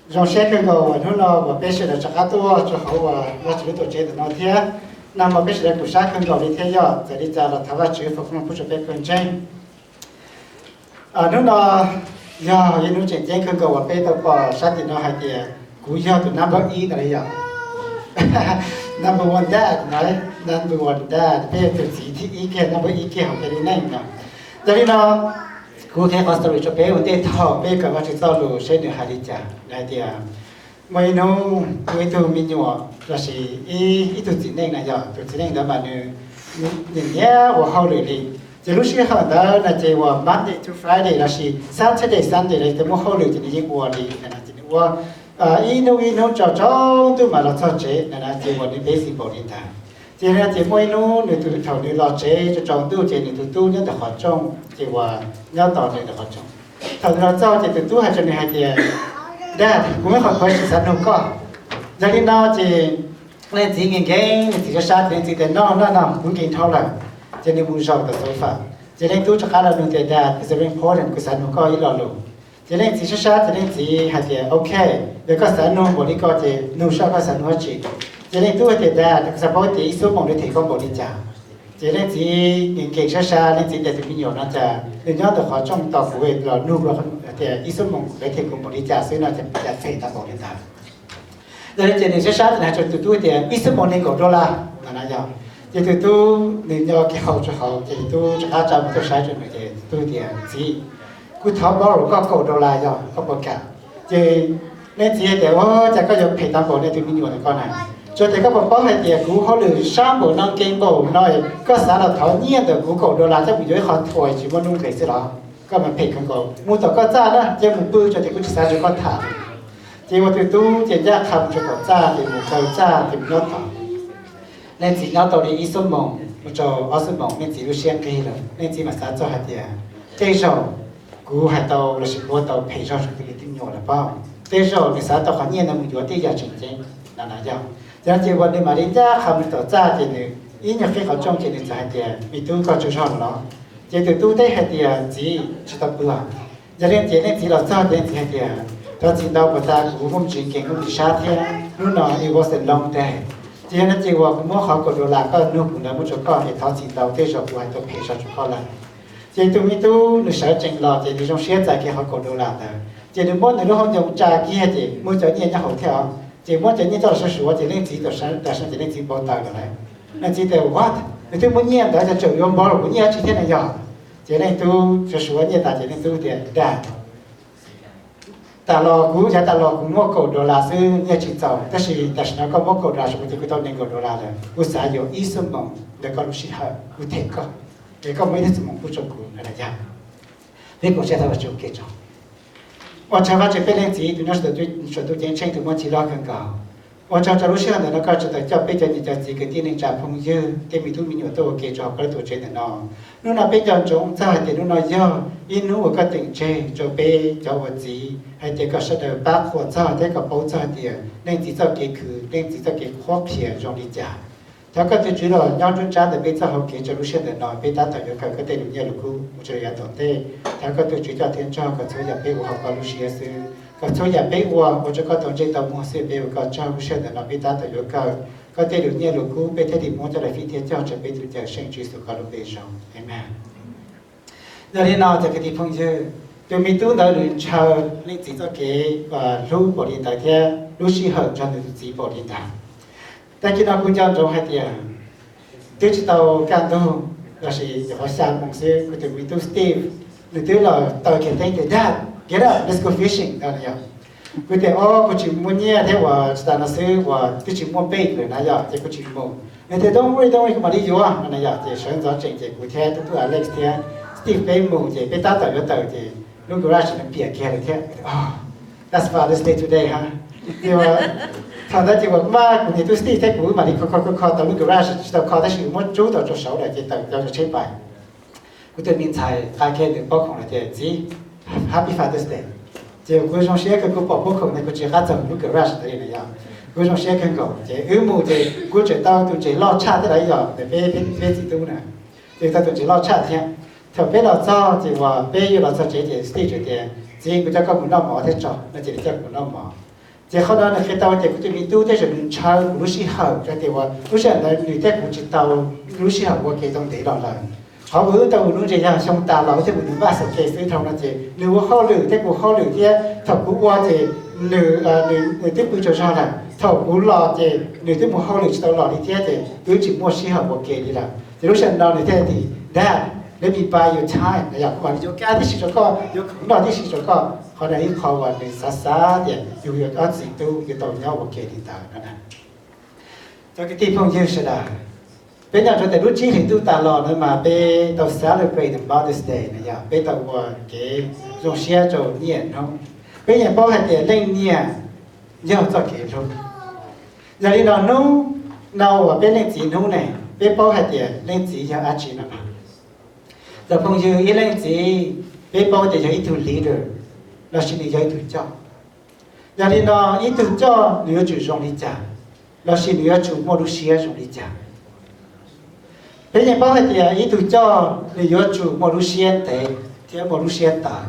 Zoo siab kawg nkaus uas hnub no uas peb sawv daws rov qab tuaj rau hauv uas Vajtswv lub tuam tsev ntawm no thiab. Nag hmo peb sawv daws kuj sab kawg nkaus li thiab yog txawm li cas los thov Vajtswv foom koob hmoov pub rau peb pawg ntseeg. Hnub no yog ib hnub tseem ceeb kawg nkaus uas peb tau pom sab tim no hais tias kuv yog tus number ib ntawd li yom. Number one dad no, number one dad, peb yog tus txiv thib ib kiag, number ib kiag hauv peb lub neej no. Yog li no, kuv qhia qhov story rau peb ua ntej thaum peb kawm Vajtswv txoj lus seb nws hais li cas. Nws hais tias muaj ib hnub kuv ib tug me nyuam lossis ib tug txiv neej na yog tus txiv neej ntawd mas nws nyiam nyiam ua hauj lwm li. Ces lub sij hawm ntawd na ces uas Monday to Friday lossis Saturday Sunday los yog tias muaj hauj lwm ces nws yeej ua li na, ces nws ua ib hnub ib hnub tsaus tsaus ntuj mas los txog tsev na, ces uas nws busy npaum li ntawd. Ces na ces muaj ib hnub nws tus thaum nws los tsev tsaus tsaus ntuj ces nws tus tub nyob ntawm qhov rooj, ces uas nyob tos nws ntawm qhov rooj. Thaum nws los txog ces tus tub hais rau nws hais tias, Dad, kuv muaj qhov khuav tsis xav nug koj. Yog li no ces leej txiv nkees nkees, leej txiv sab sab ces leej txiv tias, No, no, no, kuv nkees dhau lawm. Ces nws mus zaum tom sofa, ces leej tub rov qab los nug tias, Dad, it's very important, kuv xav nug koj ib lo lus. Ces leej txiv sab sab ces leej txiv hais tias, Ok, yog koj xav nug npaum li ko ces nug saib koj xav nug dab tsi. Ces leej tub hais tias, Dad, kuv xav paub tias ib xuab moos lawv them koj npaum li cas. Ces leej txiv nkees nkees sab sab, leej txiv tias, Tus me nyuam no cas nws nyob ntawm qhov rooj tos kuv los nug tias ib xuab moos lawv them kuv npaum li cas xwb no, cas them tau npaum li ntawd. Yog li ces nws sab sab ces nws hais rau tus tub tias, Ib xuab moos nees nkaum dollar no na yog. Ces tus tub nws nyo kiag hau rau hauv ces tus tub rov qab tsa mus tuaj saib rau nws ces tus tub tias, Txiv, kuv thov borrow koj kaum dollar yog koj puas kam? Ces leej txiv hais tias, Ua cas koj yuav phem tau npaum nej tus me nyuam ntawm koj na? Tsuas tias koj puas paub hais tias kuv hauj lwm sab npaum no nkees npaum no, koj xav los thov nyiaj ntawm kuv kaum dollar coj mus yuav ib qho toy tsis muaj nuj nqis xwb los? Koj mas phem kawg nkaus. Mus tom koj txaj na, cia mus pw, tsuas tias kuv tsis xav nrog koj tham. Ces ua tus tub ces ncaj qha mus rau tom txaj ces mus kaw txaj ces mus nyob tod. Leej txiv nyob tau li ib xuab moos mus rau ob xuab moos, leej txiv lub siab nqig lawm, leej txiv mam xav txog hais tias, Tej zaum kuv hais tau lossis kuv ua tau phem zog rau kuv tus me nyuam lawm pob. Tej zaum nws xav tau qhov nyiaj no mus yuav tej yam tseem ceeb no na yog. Ces no ces uas nws mam li ncaj qha mus tom txaj ces nws ib nyuag qhib qhov rooj ces nws txawm hais tias, Me tub, koj tsaug zog lawm los? Ces tus tub teb hais tias, Txiv, tsis tau pw os. Yog li ces leej txiv los txog ces leej txiv hais tias, Thov txim ntau puas tas kuv muaj me ntsis nkees muaj me ntsis sab thiab, hnub no it was a long day. Ces yog no ces uas kuv muab qhov kaum dollar koj nug kuv ntawd muab rau koj es thov txim ntau, tej zaum kuv hais tau phem zog rau koj lawm. Ces tus me tub nws sawv tsees los ces nws zoo siab txais kiag qhov kaum dollar ntawd ces nws muab nws lub hauv ncoo tsa kiag ces muaj cov nyiaj nyob hauv thiab os. Ces muab cov nyiaj coj los sua suav ces leej txiv tam sim no ces leej txiv npau taws lawm lauj. Leej txiv tias, What? Nws twb muaj nyiaj ntawd ces tseem yuav npau rau kuv nyiaj dab tsi thiab na yog? Ces leej tub sua suav nyiaj tas ces leej tub tias, Dad, tas los kuv yav tas los kuv muaj kaum dollar xwb, nyiaj tsis txaus, tab sis tam sim no koj muab kaum dollar rau kuv ces kuv tau nees nkaum dollar lawm. Kuv xav yuav ib xuab moos ntawm koj lub sij hawm, kuv them koj, es koj muab ib xuab moos pub rau kuv no na yog. Peb koom siab thov Vajtswv ua ke tso. Ua tsaug Vajtswv peb leej txiv tus nyob saum ntuj ceeb tsheej tus muaj ntsig loj kawg nkaus. Ua tsaug rau lub sij hawm ntawm no koj tseem tau coj peb cov niam cov txiv kwv tij neej tsa phooj ywg tej me tub me nyuam tuaj ua ke rau hauv koj lub tuam tsev ntawm no. Hnub no peb nco ntsoov txog hais tias hnub no yog ib hnub uas koj teem tseg rau peb cov ua txiv hais tias kom sawv daws pab qhuas txog thiab kom paub txog hais tias leej txiv txoj kev khwv, leej txiv txoj kev qhuab qhia zoo li cas. Thov koj tus Tswv los nyob nruab nrab ntawm peb txoj hau kev rau lub sij hawm ntawm no peb tab tom yuav kawm koj tej lus nyiaj lus kub mus rau yav tom ntej. Thov koj tus Tswv coj thiab nrog kom txhua yam peb ua hauv koj lub siab xwb, kom txhua yam peb ua ua rau koj tau ntsej tau muag xwb peb ua koj tsaug. Lub sij hawm ntawm no peb tab tom yuav kawm koj tej lus nyiaj lus kub, peb thiaj li muab coj los fij thiab cog rau peb tus Cawmseej Tswv Yexus koj lub npe zoo. Amees. Yog li no cov kwv tij phooj ywg, tus me tub ntawd nws ntshaw leej txiv txoj kev hlub npaum li ntawd thiab lub sij hawm nrog nws tus txiv npaum li ntawd. Tag kis no kuv nco ntsoov hais tias twb tsis tau kaj ntug lossis nyuam qhuav xya moos xwb, kuv tus me tub Steve nws twb los taw kiag teeb tias, Dad, get up, let's go fishing no yog. Kuv tias, O, kuv tsis muaj nyiaj thiab uas tsis tas no xwb uas twb tsis muaj bait lawm na yog, ces kuv tsis mus. Nws tias, Don't worry, don't worry, kuv mam li yuav no na yog. Ces sawv ntxov tsees ces kuv thiab tub tub Alex thiab Steve peb mus ces peb tab tom yuav taws ces lub garage nws piam kiag lawm thiab. That's Father's Day today ha. Thaum ntawd ces uas kuv mam, kuv niam tub Steve thiab kuv mam li kho kho kho kho tau lub garage, tsis tau kho tab sis kuv muab rub tau rau saud lawm ces taws tau rau tsheb pais. Kuv tus me ntxhais qa kiag nws pob khoom lawm tias, Txiv, Happy Father's Day. Ces kuv zoo siab kawg kuv pom pob khoom ntawd kuv tsis qab txog lub garage ntawd li na yog. Kuv zoo siab kawg nkaus ces wb mus ces kuv tseem tau tus ntses loj tshaj thiab lawm yog ntawm peb, peb txiv tub na. Ces tau tus ntses loj tshaj thiab. Thaum peb los txog ces uas peb yuav los txog tsev ces Steve tseem tias, Txiv, kuv coj koj mus noj mov thiab tso no ces nws coj kuv mus noj mov. Ces qhov no nws qhia tau tias kuv tus me tub thiaj tseem ntshaw kuv lub sij hawm, hais tias uas lub sij hawm ntawd nws thiab kuv tsis tau lub sij hawm ua ke tau ntev los lawm. Qhov uas wb tau ua nuv ntses yog xyoo tas los wb thiaj mus nws vaj xaum ke xwb. Dhau no ces nws ua hauj lwm thiab kuv ua hauj lwm thiab, thaum kuv ua ces nws, nws twb pw tsaug zog lawm, thaum kuv los ces nws twb mus hauj lwm tsis tau los li thiab, ces wb tsis muaj sij hawm ua ke li lawm. Ces lub sij hawm no nws thiaj tias, Dad, let me buy you time, yog kuv mam li yuav kab tib si rau koj, yuav khoom noj tib si rau koj. Qhov no ib qho uas nws xav xav tias yus yog ob txiv tub yuav tau nyob ua ke li ntawd no. Cov kwv tij phooj ywg sawv daws, peb nyob rau tias lub tsib hlis ntuj tas los no mas peb tau celebrate the Mother's Day no, yog peb tau ua kev zoo siab rau niam hnub. Peb yeej paub hais tias leej niam yog txoj kev hlub. Yog li no hnub no uas peb leej txiv hnub ne, peb paub hais tias leej txiv yog dab tsi no mas, cov phooj ywg, ib leej txiv peb paub tias yog ib tug leader lossis nws yog ib tug coj. Yog li no ib tug coj nws yuav tsum zoo li cas, lossis nws yuav tsum muaj lub siab zoo li cas? Peb yeej paub hais tias ib tug coj nws yuav tsum muaj lub siab ntev thiab muaj lub siab tawv.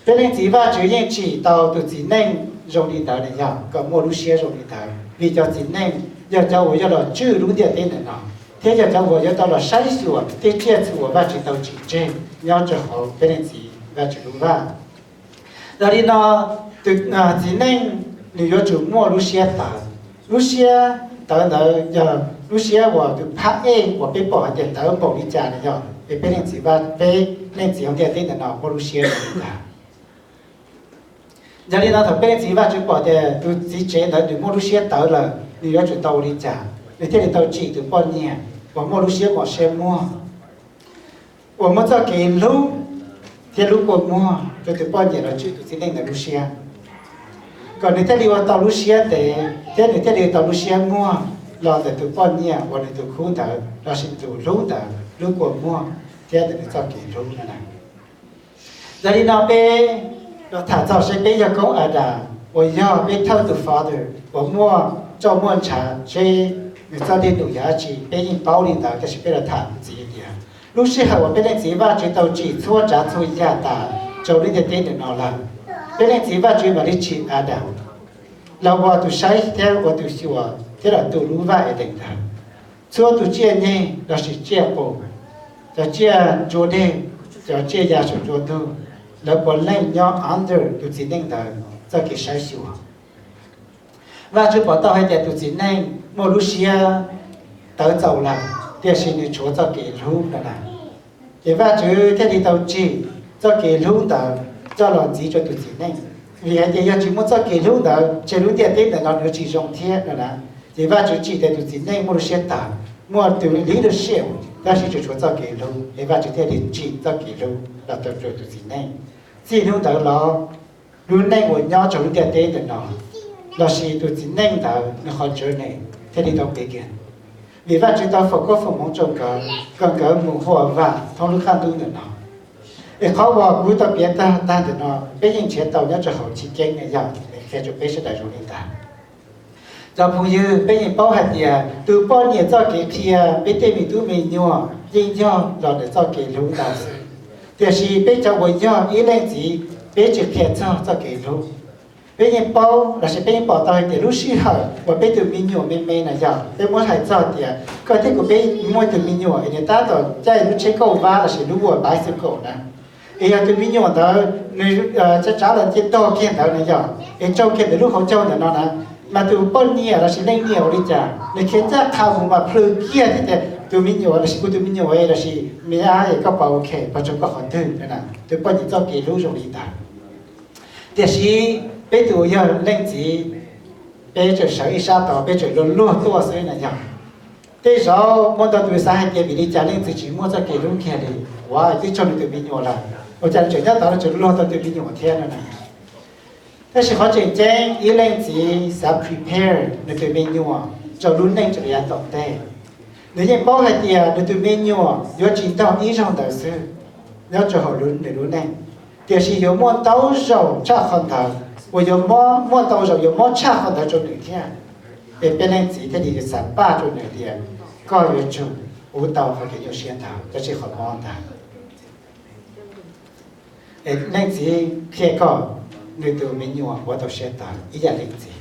Peb leej txiv Vajtswv yeej tsim tau tus txiv neej zoo li ntawd na, yog kom muaj lub siab zoo li ntawd, vim cov txiv neej yog cov uas yuav los tswj lub ntiaj teb ntawm no, thiab yog cov uas yuav tau los saib xyuas tej tsiaj txhu uas Vajtswv tau tsim tseg nyob rau hauv peb leej txiv Vajtswv lub vaj. Yog li no, tus txiv neej nws yuav tsum muaj lub siab tawv. Lub siab tawv ntawd yog lub siab uas tus phab ej uas peb pom hais tias tawv npaum li cas na, yog es peb leej txiv, peb leej txiv hauv ntiaj teb ntawm no muaj lub siab li cas. Yog li no thaum peb leej txiv Vajtswv pom tias tus txiv tsev ntawd nws muaj lub siab tawv lawm, nws yuav tsum tau ua li cas, nws thiaj li tau tsim tus poj niam uas muaj lub siab mos siab muag, uas muaj txoj kev hlub thiab lub kua muag rau tus poj niam los tswj tus txiv neej ntawd lub siab, kom nws thiaj li ua tau lub siab ntev thiab nws thiaj li tau lub siab muag los ntawm tus poj niam uas nws tus khub ntawd lossis nws tus hlub ntawd lub kua muag thiab ntawm nws txoj kev hlub no na. Yog li no peb los tham txog seb peb yawg koob Adas uas yog peb thawj tus father uas muaj roj muaj ntshav, seb nws txoj dej num yog dab tsi, peb yeej paub li ntawd, tab sis peb los tham ntxiv tias lub sij hawm uas peb leej txiv Vajtswv tau tsim txhua tsav txhua yam tas rau lub ntiaj teb ntawm no lawm, peb leej txiv Vajtswv mam li tsim Adas los ua tus saib thiab ua tus xyuas thiab los tu lub vaj Edees ntawd. Txhua tus tsiaj nyeg lossis tsiaj qus, cov tsiaj ntsuab deg, cov tsiaj ya saum nruab ntug, lawv puav leej nyob under tus txiv neej ntawd txoj kev saib xyuas. Vajtswv pom tau hais tias tus txiv neej muaj lub siab tawv txaus lawm, tiam sis nws tshuav txoj kev hlub no na. Ces Vajtswv thiaj li tau tsim txoj kev hlub ntawd coj los ntxiv rau tus txiv neej. Vim hais tias yog tsis muaj txoj kev hlub ntawd, ntshe lub ntiaj teb ntawm no nws tsis zoo thiab no na. Ces Vajtswv tsim tias tus txiv neej muaj lub siab tawv, muaj tus leadership, tab sis tseem tshuav txoj kev hlub, es Vajtswv thiaj li tsim txoj kev hlub los rau tus txiv neej. Txij hnub ntawd los, lub neej uas nyob rau lub ntiaj teb ntawm no, lossis tus txiv neej ntawd nws qhov journey thiaj li tau begin. Vim Vajtswv tau foom koob foom hmoov rau nkawd kom nkawd mus huam vam thoob lub qab ntuj ntawm no. Es qhov uas kuv tau piav tag tag ntawm no peb yeej nrhiav tau nyob rau hauv Chiv Keeb na, yog qhia rau peb sawv daws zoo li ntawd. Cov phooj ywg, peb yeej paub hais tias tus poj niam txoj kev qhia peb tej me tub me nyuam yeej yog los ntawm txoj kev hlub ntawd xwb. Tiam sis peb cov uas yog ib leej txiv, peb tsis qhia txog txoj kev hlub. Peb yeej paub lossis peb yeej pom tau hais tias lub sij hawm uas peb tus me nyuam me me na, yog peb muab hais txog tias koj thiab kuv peb muaj tus me nyuam es nws tab tom caij lub tsheb kauj vab lossis lub uas bicycle na, es yog tus me nyuam ntawd nws tsav tsav los cia tog kiag ntawd na, yog es tsaug kiag ntawm lub hauv caug ntawm no na, mas tus poj niam lossis leej niam ua li cas nws khiav ncaj qha mus mas plhws kiag thiab tias, Tus me nyuam lossis kuv tus me nyuam lossis me ab es koj pom, ok, pog tso koj qhov twg na. Tus poj niam txoj kev hlub zoo li ntawd. Tiam sis peb tus uas yog leej txiv, peb tseem sawv ib sab tod, peb tseem luag luag tuaj xwb na, yog tej zaum muaj ntau tus xav hais tias vim li cas leej txiv tsis muaj txoj kev hlub kiag li, ua twb tsaug nws tus me nyuam lawm, ua cas nws tseem nyob tod nws tseem luag tau tus me nyuam thiab no na. Tab sis qhov tseem ceeb, ib leej txiv xav prepare nws tus me nyuam rau lub neej tseem yav tom ntej. Nws yeej paub hais tias nws tus me nyuam yuav tsis nrog ib zaug ntawd xwb nyob rau hauv nws lub neej, tiam sis yuav muaj ntau zaus tshaj qhov ntawd, uas yuav muaj ntau zaus yuav mob tshaj qhov ntawd rau nws thiab. Es peb leej txiv thiaj li xav paj rau nws tias, koj yuav tsum ua tau qhov kev nyuaj siab ntawd, tab sis qhov mob ntawd. Es leej txiv qhia kom nws tus me nyuam ua tau siab tawv ib yam leej txiv.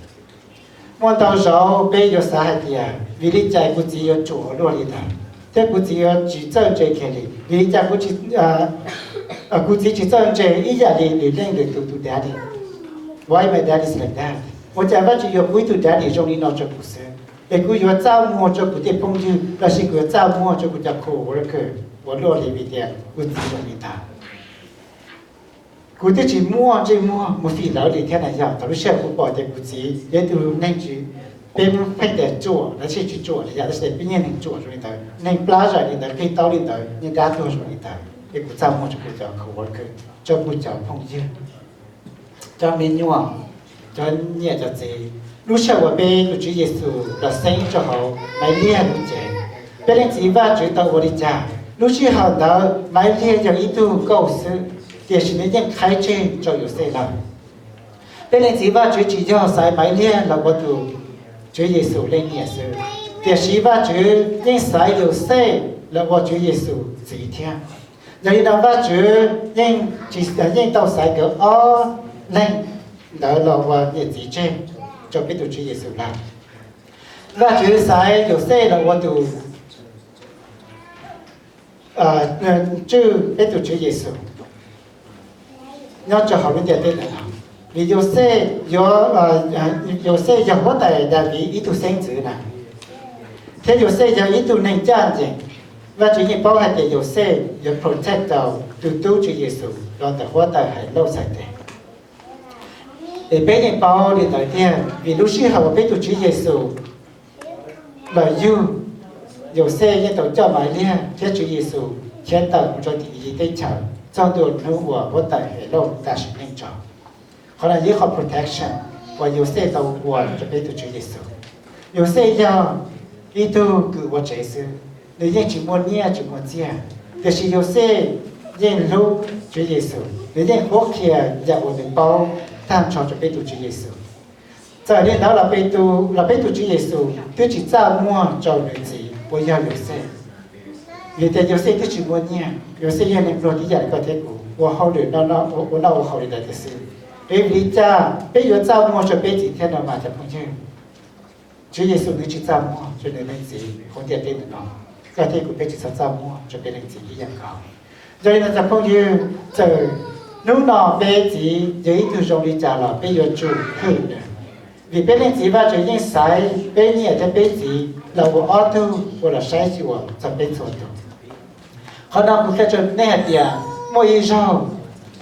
Muaj ntau zaus peb yuav xav hais tias vim li cas kuv txiv yuav ruam ua luaj li ntawd, thiab kuv txiv yuav tsis txawj ntse kiag li. Vim li cas kuv txiv tsis txawj ntse ib yam li lwm leej lwm tus tus daddy? Why my dad is like that? Ua cas Vajtswv yuav pub ib tug daddy zoo li no rau kuv xwb, es kuv yuav txaj muag rau kuv tej phooj ywg los sis kuv yuav txaj muag rau kuv cov coworker ua luaj li vim tias kuv txiv zoo li ntawd? Kuv twb tsis muaj ntsej muag mus fim lawv li thiab na yog. Thaum lub sij hawm kuv pom tias kuv txiv yog ib tug neeg tsis, peb muab pheej tias ruam los sis tsis ruam li yog, tab sis peb yeej neeg ruam zoo li ntawd, neeg plab zais li ntawd, qig taub li ntawd, yeej dab tuag zoo li ntawd, es kuv txaj muag rau kuv cov coworker, rau kuv cov phooj ywg, cov me nyuam, cov niam cov txiv. Lub sij hawm uas peb tus Tswv Yexus los xeeb rau hauv Maivliag lub cev, peb Leej Txiv Vajtswv tau ua li cas? Lub sij hawm ntawd Maivliag yog ib tug nkauj xwb, tiam sis nws yeej qhaib tseg rau Yauxej lawm. Peb Leej Txiv Vajtswv tsis yog xaiv Maivliag los ua tus Tswv Yexus leej niam xwb, tiam sis Vajtswv yeej xaiv Yauxej los ua Tswv Yexus txiv thiab. Yog li no Vajtswv yeej tsis, yeej tau xaiv nkawd ob leeg ntawd los ua niam txiv tseg rau peb tus Tswv Yexus lawm. Vajtswv xaiv Yauxej los ua tus tswj peb tus Tswv Yexus nyob rau hauv lub ntiaj teb ntawm no. Vim Yauxej, Yauxej yog huab tais Daviv ib tug xeeb ntxwv na, thiab Yauxej yog ib tug neeg ncaj ncees. Vajtswv yeej paub hais tias Yauxej yuav protect tau tus tub Tswv Yexus los ntawm huab tais Helauj txhais tes. Es peb yeej paub li ntawd tiag, vim lub sij hawm uas peb tus Tswv Yexus los yug, Yauxej yeej tau coj Maivliag thiab Tswv Yexus khiav tawm mus rau tim Iziv teb chaws txog ntua hnub uas huab tais Helauj tas sim neej tso. Qhov no yog ib qho protection uas Yauxej tau ua rau peb tus Tswv Yexus. Yauxej yog ib tug kws ua tsev xwb, nws yeej tsis muaj nyiaj tsis muaj txiaj, tiam sis Yauxej yeej hlub Tswv Yexus, nws yeej qhuab qhia yam uas nws paub tag nrho rau peb tus Tswv Yexus. Txawm li ntawd los peb tus Tswv Yexus twb tsis txaj muag rau nws txiv uas yog Yauxej, vim tias Yauxej twb tsis muaj nyiaj, Yauxej yog neeg pluag tib yam li koj thiab kuv, ua hauj lwm, ua noj ua haus li ntawd tiag xwb. Es vim li cas peb yuav txaj muag rau peb txiv thiab no mas cov phooj ywg? Tswv Yexus nws tsis txaj muag rau nws leej txiv hauv ntiaj teb ntawm no, koj thiab kuv peb tsis txhob txaj muag rau peb leej txiv ib yam nkaus. Yog li no cov phooj ywg, txawm hnub no peb txiv yog ib tug zoo li cas los peb yuav tsum hwm nws, vim peb leej txiv Vajtswv yeej xaiv peb niam thiab peb txiv los ua ob tug uas los saib xyuas txog peb txhua tus. Qhov no kuv qhia rau nej hais tias muaj ib zaug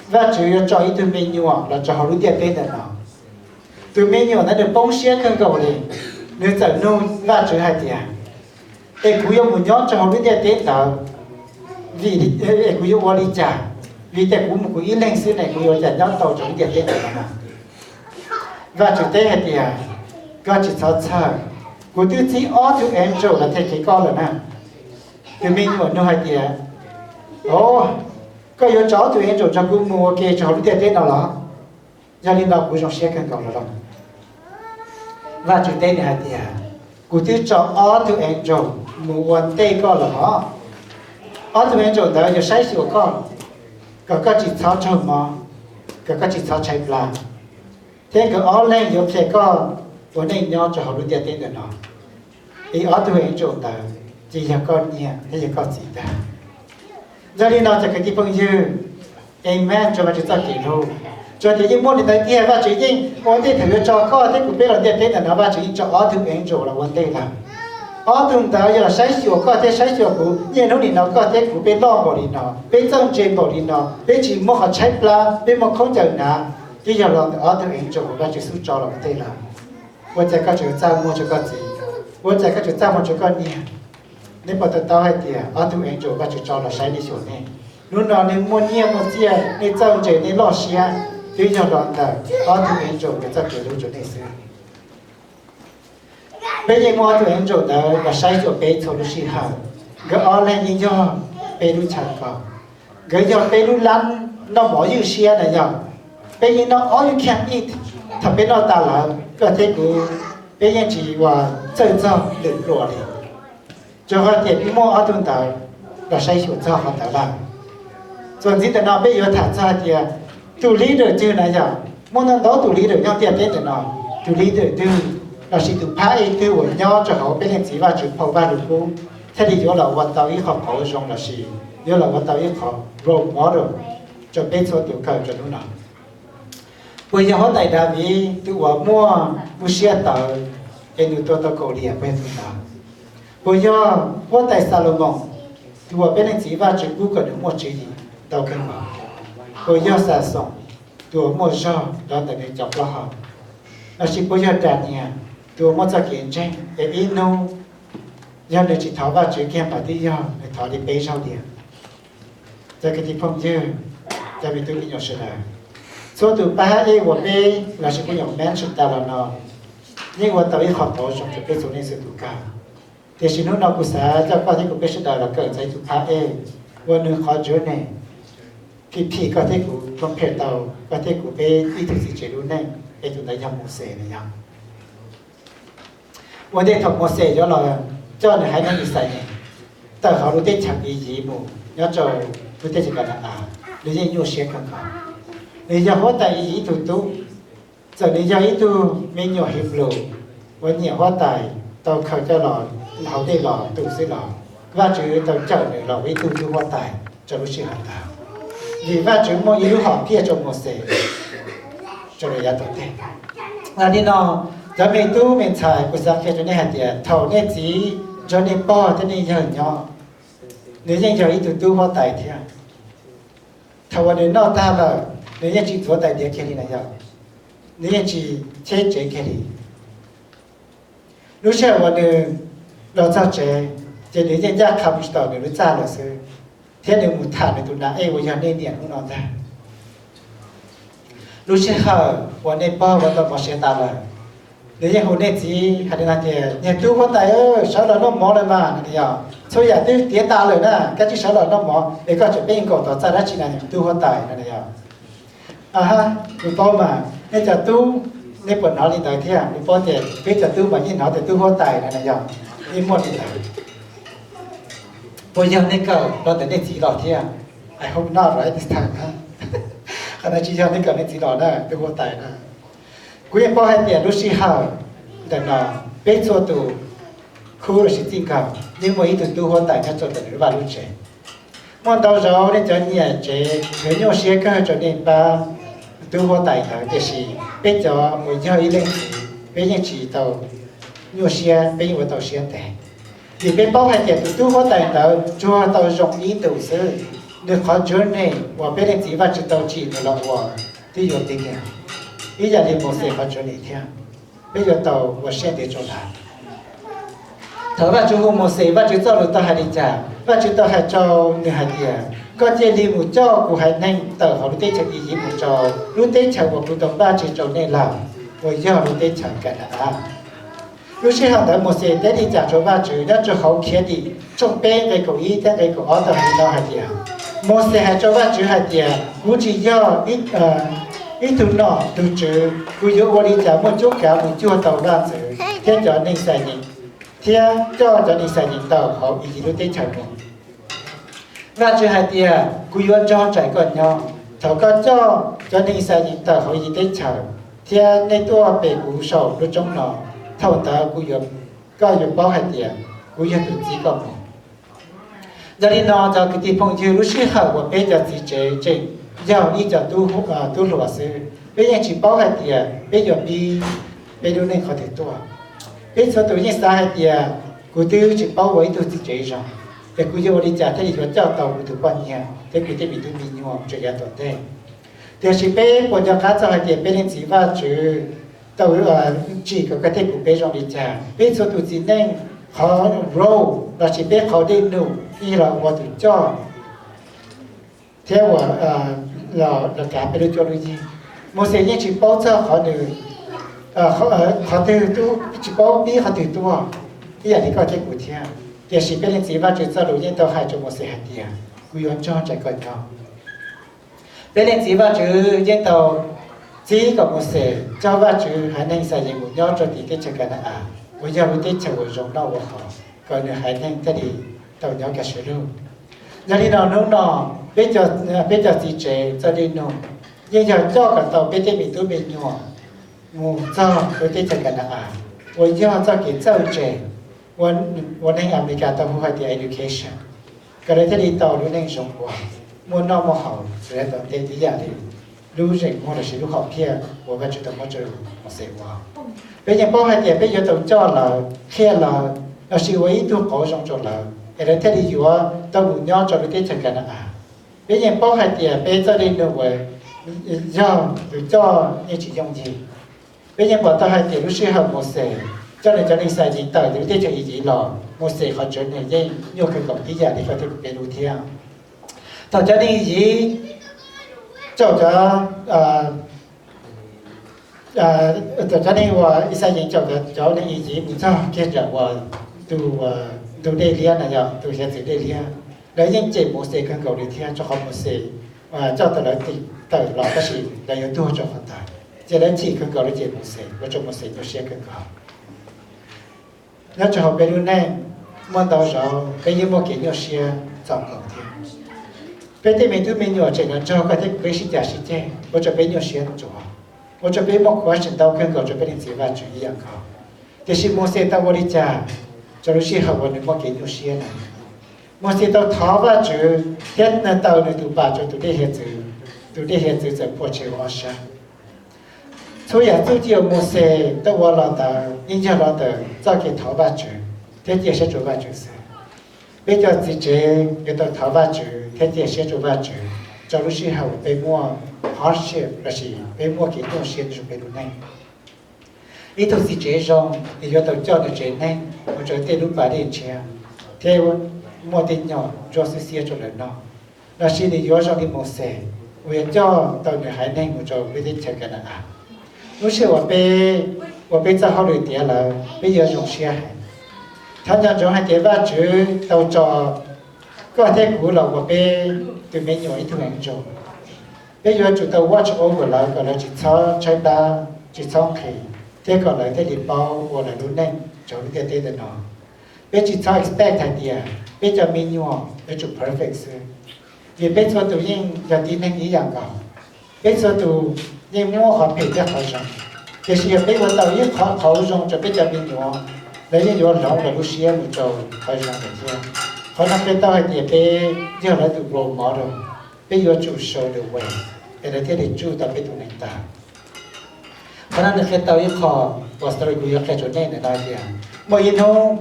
Vajtswv yuav tso ib tug me nyuam los rau hauv lub ntiaj teb ntawm no. Tus me nyuam ntawd nws poob siab kawg nkaus li. Nws txawm nug Vajtswv hais tias, es kuv yuav mus nyob rau hauv lub ntiaj teb ntawd, vim, es kuv yuav ua li cas? Vim tias kuv mus kuv ib leeg xwb ne, kuv yuav ua cas nyob tau rau lub ntiaj teb ntawd no na? Vajtswv teb hais tias, koj tsis txhob txhawj, kuv twb txib ob tug angel los them kev koj lawm na. Tus me nyuam nug hais tias, o, koj yuav tso ob tug angel nrog kuv mus ua ke rau hauv lub ntiaj teb no los? Yog li no kuv zoo siab kawg nkaus los lauj. Vajtswv teb nws hais tias, kuv twb tso ob tug angel mus ua ntej koj lawm hos. Ob tug angel ntawd yuav saib xyuas koj, kom koj tsis txhob raug mob, kom koj tsis txhob tshaib plab, thiab nkawd ob leeg yuav qhia koj ua neej nyob rau hauv lub ntiaj teb ntawm no. Es ob tug angel ntawd ces yog koj niam thiab yog koj txiv ntag. Yog li no cov kwv tij phooj ywg, amen rau Vajtswv txoj kev hlub. Tsuas tias yeej muaj li ntawd tiag, Vajtswv yeej ua ntej thaum yuav tso koj thiab kuv peb los ntiaj teb ntawm no, Vajtswv yeej tso ob tug angel los ua ntej lawm. Ob tug ntawd yog los saib xyuas koj thiab saib xyuas kuv. Niaj hnub nim no koj thiab kuv peb loj npaum li no, peb txawj ntse npaum li no, peb tsis muaj qhov tshaib plab, peb muaj khaub ncaws hnav, twb yog los ntawm ob tug angel uas Vajtswv xub tso los ua ntej lawm. Ua cas koj tseem txaj muag rau koj txiv? Ua cas koj tseem txaj muag rau koj niam? Nej puas to taub hais tias ob tug angel Vajtswv tso los saib nej xyuas nej? Hnub no nej muaj nyiaj muaj txiaj, nej txawj ntse, nej loj siab, twb yog los ntawm ob tug angel nkawd txoj kev hlub rau nej xwb. Peb yeej muaj ob tug angel ntawd los saib xyuas peb txhua lub sij hawm. Nkawd ob leeg yeej yog peb lub chaw kaus, nkawd yog peb lub lab noj mov ywj siab na yog. Peb yeej noj all you can eat. Thaum peb noj tas lawm, koj thiab kuv, peb yeej tsis ua txawj txog lwm hluas li. Rau qhov tias peb muaj ob tug ntawd los saib xyuas txog qhov ntawd lawm. Txuas ntxiv ntawm no peb yuav tham txog hais tias tus leader twg na yog. Muaj ntau ntau tus leader nyob ntiaj teb ntawm no. Tus leader twg lossis tus phab ej twg uas nyob rau hauv peb Leej Txiv Vajtswv phau Vajluskub thiaj li yuav los ua tau ib qho qauv zoo lossis yuav los ua tau ib qho role model rau peb txhua tus kawm rau hnub no. Puas yog huab tais Daviv tus uas muaj lub siab tawv es nws tua tau Kaus Lias, puas yog tus ntawd? Puas yog huab tais Xalumoos tus uas peb Leej Txiv Vajtswv pub kom nws muaj tswv yim ntau kawg nkaus? Puas yog Xaxoos tus uas muaj zog los ntawm nws cov plaub hau? Lossis puas yog Daniyees tus uas muaj txoj kev ntseeg es ib hnub yog nws tsis thov Vajtswv kiag mas twb yog nws thov li peb zaug tiag? Cov kwv tij phooj ywg, cov me tub me nyuam sawv daws, txhua tus phab ej uas peb lossis kuv nyuam mention tas los no yeej ua tau ib qho qauv zoo rau peb txhua leej txhua tus kawm. Tiam sis hnub no kuv xav coj koj thiab kuv peb sawv daws los kawm txog ib tug phab ej uas nws qhov journey phim phim koj thiab kuv compare tau koj thiab kuv peb ib tug txiv tsev lub neej, es tus ntawd yog Mauxes no yog. Ua ntej thaum Mauxes yuav los coj nws haiv neeg Yixalayees tawm hauv lub teb chaws Iziv mus nyob rau lub teb chaws Ka na-as, nws yeej nyuaj siab kawg nkaus. Nws yog huab tais Iziv ib tug tub, txawm nws yog ib tug me nyuam Hibru uas nyiam huab tais tau khaws coj los hauv dej los tu xwb los Vajtswv tau cawm nws los ua ib tug tub huab tais rau lub sij hawm ntawd, vim Vajtswv muaj ib lub hom phiaj rau Mauxes rau lawm yav tom ntej. Yog li no, cov me tub me ntxhais, kuv xav qhia rau nej hais tias thaum nej txiv nrog nej pog thiab nej yawg nyob, nws yeej yog ib tug tub huab tais thiab. Thaum uas nws noj tag lawm, nws yeej tsis ntxuav tais diav kiag li na yog, nws yeej tsis cheb tsev kiag li. Lub sij hawm uas nws los txog tsev, ces nws yeej ncaj qha mus tsis tau nws lub txaj lawm xwb, thiab nws mus tham nws tus nam ej uas yog nej niam hnub no ntag. Lub sij hawm uas nej pog ua tau mov siav tas lawm, nws yeej hu nej txiv hais li no tias, niag tub huab tais, sawv los noj mov lawm mas no yog, txhua yam twb tiav tas lawm na, koj cia li sawv los noj mov es koj tseem pheej nkaum tom txaj dab tsi na tub huab tais no yog. Aha, kuv paub mas nej cov tub, nej puas hnov li ntawd thiab? Kuv paub tias peb cov tub mas yeej hnov tias tub huab tais no na yog, yeej muaj li ntawd. Puas yog nej kawm los ntawm nej txiv los thiab? I hope not, right, this time, huh? Qhov no tsis yog nej kawm nej txiv los na, tub huab tais na. Kuv yeej paub hais tias lub sij hawm ntawm no peb txhua tus khub lossis txij nkawm yeej muaj ib tug tub huab tais nyob rau ntawm nws lub vaj lub tsev. Muaj ntau zaus nej cov niam tsev yuav nyuaj siab kawg rau nej pab tub huab tais ntawd, tiam sis peb cov uas yog ib leej txiv peb yeej tsis tau nyuaj siab, peb yeej ua tau siab ntev. Vim peb paub hais tias tus tub huab tais ntawd tsuas tau zoo ib ntus xwb, nws qhov journey uas peb leej txiv Vajtswv tau tsim nws los ua twb yuav ntev kiag, ib yam li Mauxes qhov journey thiab. Peb yuav tau ua siab ntev rau lawv. Thaum Vajtswv hu Mauxes, Vajtswv txoj lus tau hais li cas? Vajtswv tau hais rau nws hais tias, koj cia li mus coj kuv haiv neeg tawm hauv lub teb chaws Iziv mus rau lub teb chaws uas kuv tau npaj tseg rau nej lawm, uas yog lub teb chaws Ka na-as. Lub sij hawm ntawd Mauxes teb li cas rau Vajtswv? Nyob rau hauv Khiavdim tshooj peb nqe kaum ib thiab nqe kaum ob tau hais li no hais tias, Mauxes hais rau Vajtswv hais tias, kuv tsis yog ib tug nom tug tswv, kuv yuav ua li cas muaj cuab kav mus cuag tau vaj ntxwv thiab cov neeg Xais Yees, thiab coj cov neeg Xais Yees tawm hauv Iziv lub teb chaws mus? Vajtswv hais tias, kuv yuav nrog nraim koj nyob. Thaum koj coj cov neeg Xais Yees tawm hauv Iziv teb chaws thiab nej tuaj pe kuv saum lub roob no, thaum ntawd kuv, koj yuav paub hais tias kuv yog tus txib koj mus. Yog li no cov kwv tij phooj ywg, lub sij hawm uas peb cov txiv tsev tseem yog ib co tub hluas xwb, peb yeej tsis paub hais tias peb yuav pib peb lub neej qhov twg tuaj. Peb txhua tus yeej xav hais tias, kuv twb tsis paub ua ib tug txiv tsev zoo, es kuv yuav ua li cas thiaj li yuav coj tau kuv tus poj niam thiab kuv tej me tub me nyuam rau yav tom ntej? Tiam sis peb puas nco qab txog hais tias peb Leej Txiv Vajtswv tau tsim kom koj thiab kuv peb zoo li cas? Peb txhua tus txiv neej qhov role lossis peb qhov dej num yeej los ua tus coj thiab ua los kav peb lub cuab lub yig. Mauxes yeej tsis paub txog qhov nws, qhov twg, tsis paub pib qhov twg tuaj, ib yam li koj thiab kuv thiab. Tiam sis peb Leej Txiv Vajtswv txoj lus yeej tau hais rau Mauxes hais tias, kuv yuav nrog nraim koj nyob. Peb Leej Txiv Vajtswv yeej tau txib kom Mauxes coj Vajtswv haiv neeg Xais Yees mus nyob rau tim teb chaws Ka na-as, uas yog lub teb chaws uas zoo noj ua haus, kom nws haiv neeg thiaj li tau nyob kaj siab lug. Yog li no hnub no, peb cov txiv tsev txoj dej num yeej yog coj kom tau peb tej me tub me nyuam mus txog lub teb chaws Ka na-as. uas yog txoj kev txawj ntse, uas neeg Amelikas tau hu hais tias education, kom lawv thiaj li tau lub neej zoo ua, muaj noj muaj haus, lawv tau nte tib yam li lub zeem muag lossis lub hom phiaj uas Vajtswv tau muab rau Mauxes ua. Peb yeej paub hais tias peb yuav tau coj lawv, qhia lawv, lossis ua ib tug qauv zoo rau lawv es lawv thiaj li yuav tau mus nyob rau lub teb chaws Ka na-as. Peb yeej paub hais tias peb txoj dej nug uas yog tus coj yeej tsis yooj yim. Peb yeej pom tau hais tias lub sij hawm Mauxes coj nws cov neeg Yixalayees tawm ntawm lub teb chaws Iziv los, Mauxes qhov tsev neeg yeej nyuaj kawg nkaus tib yam li koj thiab kuv peb lub thiab. Thaum cov neeg Iziv caum cov, thaum cov neeg uas Yixalayees caum cov neeg Iziv mus txog kiag ntawm uas tus ntug dej liab na, yog tus hiav txwv dej liab, lawv yeej cem Mauxes kawg nkaus li thiab, rau qhov Mauxes coj tau lawv tawm los tab sis lawv yuav tuag rau qhov ntawd. Ces lawv chim kawg nkaus, lawv cem Mauxes, ua rau Mauxes nyuaj siab kawg nkaus. Nyob rau hauv peb lub neej, muaj ntau zaus peb yeej muaj kev nyuaj siab txaus nkaus thiab. Peb tej me tub me nyuam tseem los nrog koj thiab kuv peb sib cav sib ceg, ua rau peb nyuaj siab ntsuav, ua rau peb muaj question ntau kawg nkaus rau peb leej txiv Vajtswv ib yam nkaus. Tiam sis Mauxes tau ua li cas rau lub sij hawm uas nws muaj kev nyuaj siab na? Mauxes tau thov Vajtswv thiab nws taw nws tus pas rau tus dej hiav txwv, tus dej hiav txwv txawm puas tshem ua ob sab. Txhua yam txuj ci uas Mauxes tau ua los ntawd yeej yog los ntawm txoj kev thov Vajtswv thiab cia siab rau Vajtswv xwb. Peb cov txiv tsev yuav tau thov Vajtswv thiab cia siab rau Vajtswv rau lub sij hawm uas peb muaj hardship lossis peb muaj kev nyuaj siab rau peb lub neej. Ib tug txiv tsev zoo, nws yuav tau coj nws tsev neeg mus rau tej lub pas dej ntshiab thiab muaj tej nyom ntsuab xiab xiab rau lawv noj, lossis nws yuav zoo li Mauxes uas yuav coj tau nws haiv neeg mus rau lub teb chaws Ka na-as. Lub sij hawm uas peb ua peb txoj hauj lwm tiav lawm, peb yuav zoo siab heev. Thov nco ntsoov hais tias Vajtswv tau tso koj thiab kuv los ua peb tus me nyuam ib tug heev zoo. Peb yuav tsum tau watch over lawv kom lawv tsis txhob tshaib plab, tsis txhob nqhis, thiab kom lawv thiaj li paub ua lawv lub neej rau lub ntiaj teb ntawm no. Peb tsis txhob expect hais tias peb cov me nyuam yuav tsum perfect xwb, vim peb txhua tus yeej yog tib neeg ib yam nkaus. Peb txhua tus yeej muaj qhov phem thiab qhov zoo, tiam sis yog peb ua tau ib qho qhov zoo rau peb cov me nyuam, lawv yeej yuav hloov lawv lub siab mus rau qhov zoo lawm thiab. Qhov no qhia tau hais tias peb yog lawv tus role model, peb yuav tsum show the way es lawv thiaj li tsuj tau peb tus neeg tag. Qhov no nws qhia tau ib qho uas story kuv yuav qhia rau nej ntawm no tias muaj ib hnub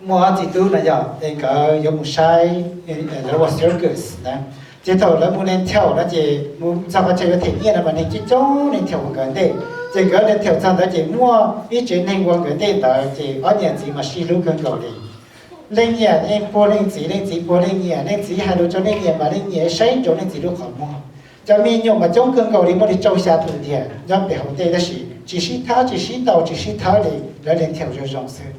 muaj ob txiv tub no yog es nkawd yuav mus saib, lawv ua circus na. Ces thaum lawv mus lees thaum no ces mus txog qhov chaw yuav them nyiaj no mas neeg coob coob lees thaum ua nkawd ntej. Ces nkawd lees thaum txog ntawd ces muaj ib tsev neeg ua nkawd ntej ntawd ces ob niam txiv mas sib hlub kawg nkaus li. Leej niam yeej puag leej txiv, leej txiv puag leej niam, leej txiv hais lus rau leej niam mas leej niam saib ntsoov leej txiv lub qhov muag. Cov me nyuam mas coob kawg nkaus li, muaj li rau xya tus tiag nyob pem hauv ntej tab sis tsis sib thawb, tsis sib ntaus, tsis sib thawb li, lawv lees thaum zoo zoo xwb.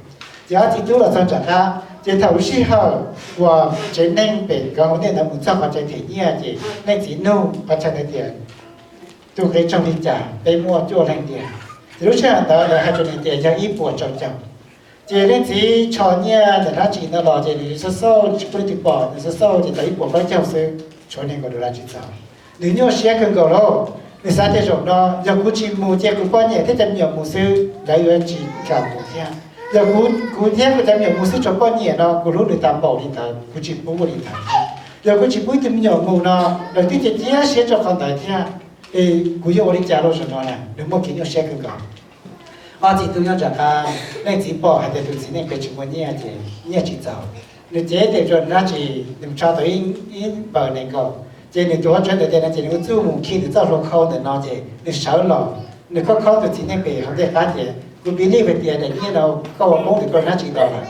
Ces ob txiv tub los txog nram qab ces thaum lub sij hawm uas tsev neeg pem nkawd hauv ntej ntawd mus txog qhov chaw them nyiaj ces leej txiv nug qhov chaw ntawd tias tus qe tsaug li cas, peb muaj cuaj leeg tiag. Ces lub sij hawm ntawd lawv hais rau nws tias yog ib puas rau caug. Ces leej txiv tsho nyiaj ntawm dab tsi no los ces nws xauj xauj tsis pub leej twg pom, nws xauj xauj ces tau ib puas plaub caug xwb, tshuav nees nkaum dollar tsis txaus. Nws nyuaj siab kawg nkaus lauj. Nws xav tias zaum no yog kuv tsis mus ces kuv poj niam thiab cov me nyuam mus xwb, lawv yuav tsis kam mus thiab. Yog kuv thiab kuv cov me nyuam mus xwb, tshuav poj niam no kuv hlub nws tas npaum li ntawd kuv tsis pub ua li ntawd thiab. Yog kuv tsis pub ib tug me nyuam mus no lawv twb cia cia siab rau qhov ntawd thiab. Es kuv yuav ua li cas lauj zaum no na? Nws muaj kev nyuaj siab kawg nkaus. Ob txiv tub nyob nram qab, leej txiv pom hais tias tus txiv neej pem tsis muaj nyiaj ces nyiaj tsis txaus. Nws cev tes rau dab tsi, nws tso tau ib npaws nees nkaum. Ces nws tus hauv tsev ntawd tias no ces nws ua txuj mus khi nws txoj hlua khau ntawm no ces nws sawv los, nws khob khob tus txiv neej pem hauv ntej qab tias kuv believe hais tias daim nyiaj no koj ua poob ntawm koj dab tsi los lawm.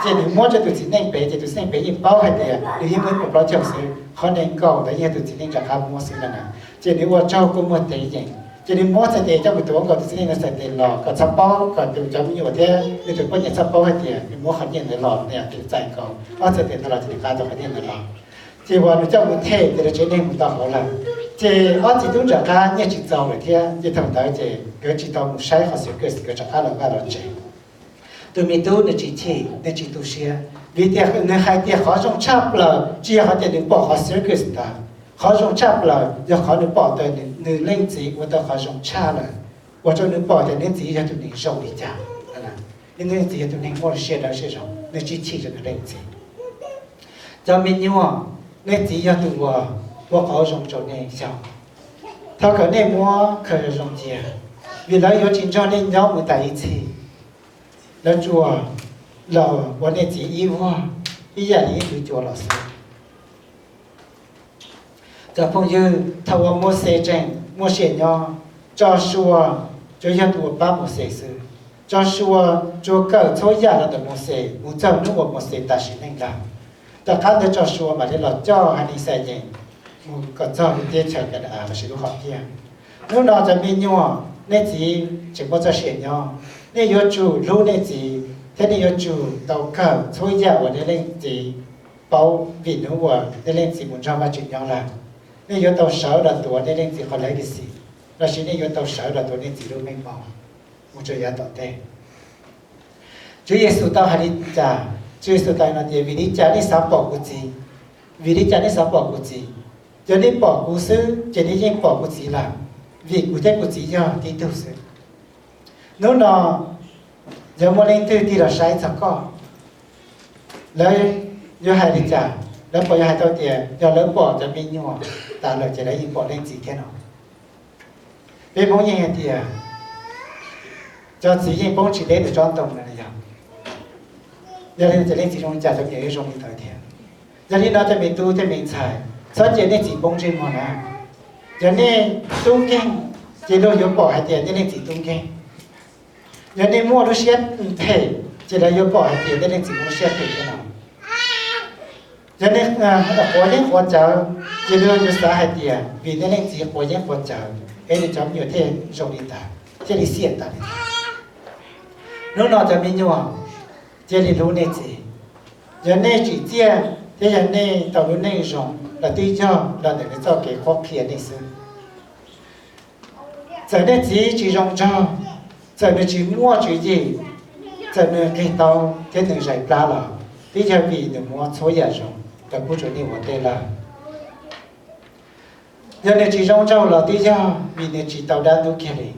Ces nws muab rau tus txiv neej pem ces tus txiv neej pem yeej paub hais tias nws yeej muaj ib puas plaub caug xwb, qhov nees nkaum ntawd yeej yog tus txiv neej nram qab muab xwb no na. Ces nws ua tsaug kua muag tev yees, ces nws muab txhais tes coj mus tus ua nkaus tus txiv neej no txhais tes los kom txhob paub, kom tus cov me nyuam thiab nws tus poj niam txhob paub hais tias nws muab qhov nyiaj ntawd los, nws txais nkaus ob txhais tes ntawd los ces nws nqa tau qhov nyiaj ntawd los. Ces uas nws coj mus them ces lawv tsev neeg mus tau hauv lawm. Ces ob txiv tub nram qab nyiaj tsis txaus lawm thiab ces thaum ntawd ces nkawd tsis tau mus saib qhov circus, nkawd rov qab los vaj los tsev. Tus me tub nws tsis chim, nws tsis tu siab, vim tias nws hais tias qhov zoo tshaj plaws tsis yog qhov tias nws pom qhov circus ntawd. Qhov zoo tshaj plaws yog qhov nws pom tias nws leej txiv ua tau qhov zoo tshaj lawm, ua rau nws pom tias nws leej txiv yog tus neeg zoo li cas. Nej txiv yog tus neeg muaj siab dawb siab zoo, nej tsis chim rau nws leej txiv. Cov me nyuam, nej txiv yog tus uas ua qauv zoo rau nej xyaum. Thov kom nej muab khaws zoo cia, vim lawv yuav tsis nrog nej nyob mus tas ib txhis. Lawv tsuas los ua nej txiv ib vuag, ib yam li ib tug cua los xwb. Cov phooj ywg, thaum uas Mauxes tseem muaj sia nyob, Josua tsuas yog tus uas pab Mauxes xwb. Josua tsuas kawm txhua yam los ntawm Mauxes mus txog hnub uas Mauxes tas sim neej lawm. Tom qab ntawd Josua mam li los coj haiv neeg Xayees mus kom txog lub teb chaws Kanaan lossis lub hom phiaj. Hnub no cov me nyuam, nej txiv tseem muaj txoj sia nyob, nej yuav tsum hlub nej txiv thiab nej yuav tsum tau kawm txhua yam uas nej leej txiv paub, vim hnub uas nej leej txiv mus nrog Vajtswv nyob lawm. Nej yuav tau sawv los tuav nej leej txiv qhov legacy, lossis nej yuav tau sawv los tuav nej txiv lub meej mom mus rau yav tom ntej. Tswv Yexus tau hais li cas? Tswv Yexus tau hais no tias, vim li cas nej xav pom kuv txiv? Vim li cas nej xav pom kuv txiv? Yog nej pom kuv xwb ces nej yeej pom kuv txiv lawm, vim kuv thiab kuv txiv yog tib tug xwb. Hnub no yog muaj leej twg tig los saib txog koj, lawv yuav hais li cas? Lawv puas yuav hais tau tias yog lawv pom cov me nyuam tas lawm ces lawv yeej pom leej txiv thiab no? Peb Hmoob yeej hais tias cov txiv yeej poob tsis deb ntawm tsob ntoo na yog. Yog li no ces leej txiv zoo li cas cov me nyuam yuav zoo li ntawd thiab. Yog li no cov me tub thiab me ntxhais, txhob cia nej txiv poob ntsej muag na. Yog nej tub nkeeg, ces luag yuav pom hais tias nej leej txiv tub nkeeg. Yog nej muaj lub siab phem, ces lawv yuav pom hais tias nej leej txiv muaj lub siab phem thiab no. Yog nej quav yeeb quav cawv, ces luag yuav xav hais tias vim nej leej txiv quav yeeb quav cawv es nws cov me nyuam thiaj zoo li ntawd, thiaj li xiam tas li ntawd. Hnub no cov me nyuam, cia li hlub nej txiv. Yog nej tsim txiaj thiab yog nej tau lub neej zoo los twb yog los ntawm nws txoj kev qhuab qhia nej xwb. Txawm nej txiv tsis zoo nraug, txawm nws tsis muaj tswv yim, txawm nws nqig tau thiab nws zais plab los twb yog vim nws muab txhua yam zoo los pub rau nej ua ntej lawm. Yog nws tsis zoo nraug los twb yog vim nws tsis tau dab ntub kiag li.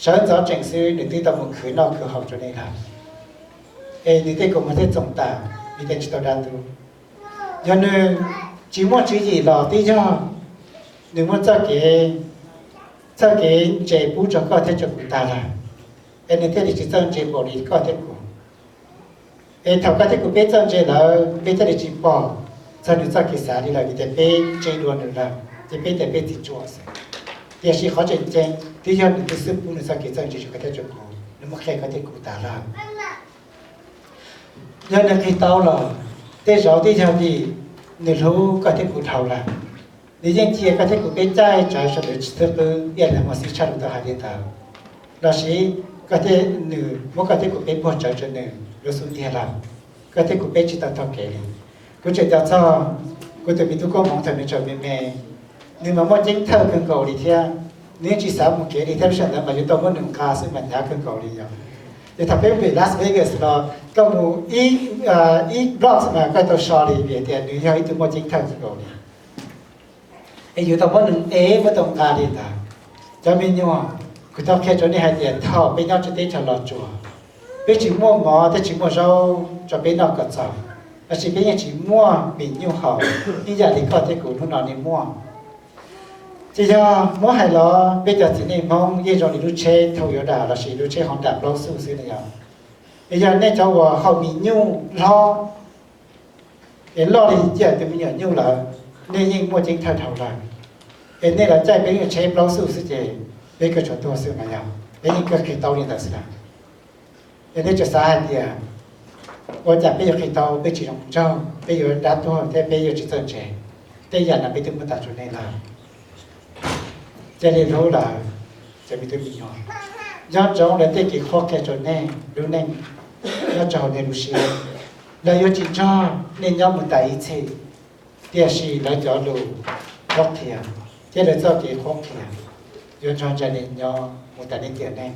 Sawv ntxov tseem xwb nws twb tau mus khwv noj khwv haus rau nej lawm, es nws tej kaus mom thiaj txoos tas vim tias tsis tau dab ntub. Yog nws tsis muaj tswv yim los twb yog nws muab txoj kev, txoj kev ntse pub rau koj thiab rau kuv tag lawm, es nws thiaj li tsis txawj ntse npaum li koj thiab kuv. Es thaum koj thiab kuv peb txawj ntse lawm, peb thiaj li tsis pom txog nws txoj kev xav li lawm, vim tias peb ntse dua nws lawm ces peb tias peb txiv tsuas xwb. Tiam sis qhov tseem ceeb twb yog nws twb xwb pub nws txoj kev txawj ntse rau koj thiab rau kuv, nws muab qhia koj thiab kuv tas lawm. Yog nws nqis tau los, tej zaum twb yog vim nws hlub koj thiab kuv dhau lawm. Nws yeej cia koj thiab kuv peb caij tsawv sawv daws tsis xwb qwb, ib yam li Mauxes tshaj lus tau hais li ntawd. Lossis koj thiab nws muab koj thiab kuv peb puag tsawv rau nws lub xub ntiag lawm, koj thiab kuv peb tsis tau taug kev li. Kuv tseem nco txog kuv tus me tub koob hmoov thaum nws tseem me me, nws mas muaj ceeb thawj kawg nkaus li thiab. Nws yeej tsis xav mus kev li thiab, lub sij hawm ntawd mas yuav tau muab nws nqa xwb mas hnyav kawg nkaus li yog. Ces thaum peb mus pem Las Vegas los koj mus ib, ib blocks mas koj tau so li vim tias nws yog ib tug muaj ceeb thawj kawg nkaus li. Es yuav tau muab nws ev, muab tau nqa li ntawd. Cov me nyuam, kuv thov qhia rau nej hais tias thaum peb nyob tsev teb chaws Los Tsuas, peb tsis muaj mov thiab tsis muaj zaub rau peb noj kom txaus, tab sis peb yeej tsis muaj mis nyuj haus ib yam li koj thiab kuv hnub no nej muaj. Ces yog muab hais los peb cov txiv neej Hmoob yeej zoo li lub tsheb Toyota lossis lub tsheb Honda plaub xuj xwb na yog. Es yog nej cov uas haus mis nyuj hlob es loj li cia tus me nyuam nyuj lawm, nej yeej muaj ceeb thawj dhau lawm. Es nej los caij peb nyuam tsheb plaub xuj xwb ces peb kawg tshuav tuag xwb mas yog, peb yeej kawg qhia tau li ntawd xwb na. Es nej tseem xav hais tias ua cas peb yuav qhia tau, peb tsis zoo nraug, peb yuav dab tuag thiab peb yuav tsis txawj ntse. Tej yam no peb twb muab tas rau nej lawm. Cia li hlub lawv, cov me tub me nyuam. Nco ntsoov lawv tej kev qhuab qhia rau nej lub neej, nyob rau hauv nej lub siab. Lawv yuav tsis nrog nej nyob mus tas ib txhis, tiam sis lawv cov lus qhuab qhia thiab lawv txoj kev qhuab qhia yuav nrog nraim nej nyob mus tas nej tiam neej.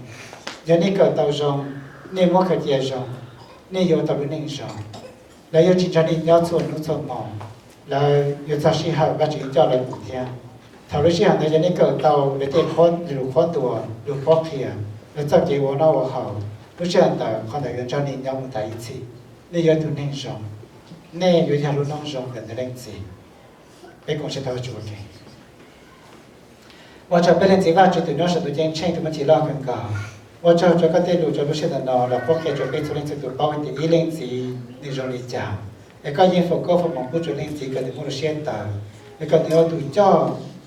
Yog nej kawm tau zoo, nej muab khaws cia zoo, nej yuav tau lub neej zoo. Lawv yuav tsis nrog nej nyob txhua hnub txhua hmo, lawv yuav txog sij hawm Vajtswv yuav coj lawv mus thiab. Thaum lub sij hawm ntawd yog nej kawm tau lawv tej lus qhuab ntuas, lus qhuab qhia, lawv txoj kev ua noj ua haus, Lub sij hawm ntawd qhov ntawd yuav nrog nej nyob mus tas ib txhis. Nej yuav ib tug neeg zoo, nej yuav yog lub noob zoo ntawm ntawm Leej Txiv. Peb koom sib tau tsuas ke. Ua tsaug peb Leej Txiv Vajtswv tus nyob saum ntuj ceeb tsheej tus muaj txim loj kawg nkaus. Ua tsaug rau koj tej lus rau lub sij hawm no los qhuab qhia rau peb txhua leej txhua tus paub tias ib Leej Txiv nws zoo li cas, es koj yeej foom koob foom hmoov pub rau Leej Txiv kom nws muaj lub siab tawv, es kom nws ua tus coj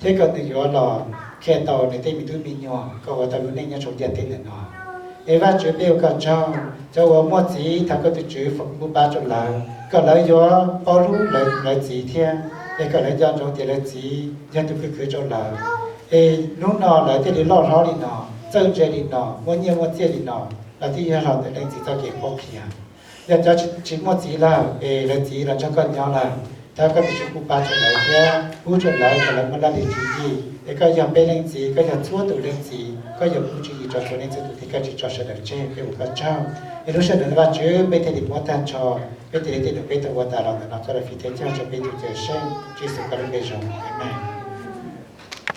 thiab kom nws yuav los qhia tau nws tej me tub me nyuam kom ua tau lub neej nyob rau ntiaj teb ntawm no. Es Vajtswv, peb ua koj tsaug, cov uas muaj txiv thov koj tus Tswv foom koob pab rau lawv kom lawv yuav paub hlub lawv txiv thiab, es kom lawv nco ntsoov tias lawv txiv yog tus khwv khwv rau lawv. Es hnub no lawv thiaj li loj hlob li no, txawj ntse li no, muaj nyiaj muaj txiaj li no, los twb yog los ntawm Leej Txiv txoj kev qhuab qhia. Yog cov tsis muaj txiv lawm es lawv txiv los nrog koj nyob lawm, thov koj tus Tswv pab rau lawv thiab pub rau lawv kom lawv muaj laj lim tswv yim. Es koj yog peb Leej Txiv, koj yog txhua tus Leej Txiv, koj yuav pub tswv yim rau txhua leej txhua tus thiab koj tsis tso sawv daws tseg. Peb ua koj tsaug, es lub sij hawm no Vajtswv peb thiaj li muab tag nrho, peb thiaj li tej num peb tau ua tas los ntawm no koj los fij thiab coj rau peb tus Cawmseej Tswv Yexus koj lub npe zoo, amees.